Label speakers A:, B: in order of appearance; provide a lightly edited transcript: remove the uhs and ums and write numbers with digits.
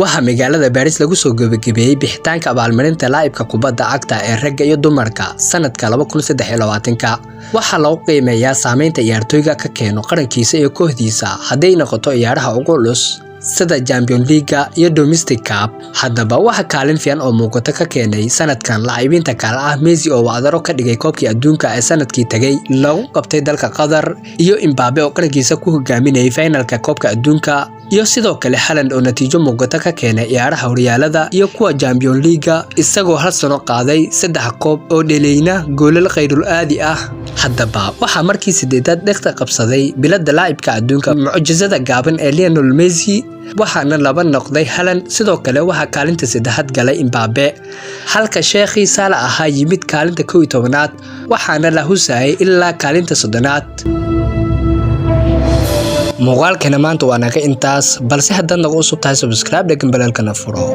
A: Waxaa magaalada Baris lagu soo gebagabeeyey bixitaanka abaalmarinta laacibka kubadda cagta ee ragga iyo dumarka sanadka 2023-ka. Waxaa lagu qiimeeyaa saameynta ciyaartoyga ka keeno qarankiisa iyo kooxdiisa hadday noqoto ciyaaraha ugu culus sida Champion League iyo Domestic Cup. Haddaba, waxa kaalin fiican oo muuqata ka keenay sanadkan laacibiinta kale ah Messi oo wacdaro ka dhigay koobkii adduunka ee sanadkii tagay lagu qabtay dalka Qatar, iyo Mbappe oo qarankiisa ku hogaaminayay finalka koobka adduunka, iyo sidoo kale Haaland oo natiijo muuqata ka keenay ciyaaraha horyaalada iyo kuwa Champion League, isagoo hal sano qaaday saddex koob oo dheleyna goolal khayrul aadi ah. Haddaba, waxaa markii sideedaad dhegta qabsaday bilada laacibka adduunka mucjisada gaaban ee Lionel Messi, waxaana laba noqday Haaland. Sidoo kale waxaa kaalinta saddexaad galay Mbappe, halka Sheekhii Salah ahaa yimid kaalinta 11aad, waxaana la husayay ilaa kaalinta 30aad. Muuqaalkana maanta waa naga intaas, balse haddaad nagu cusub tahay, subscribe, dheggan baleelkana furo.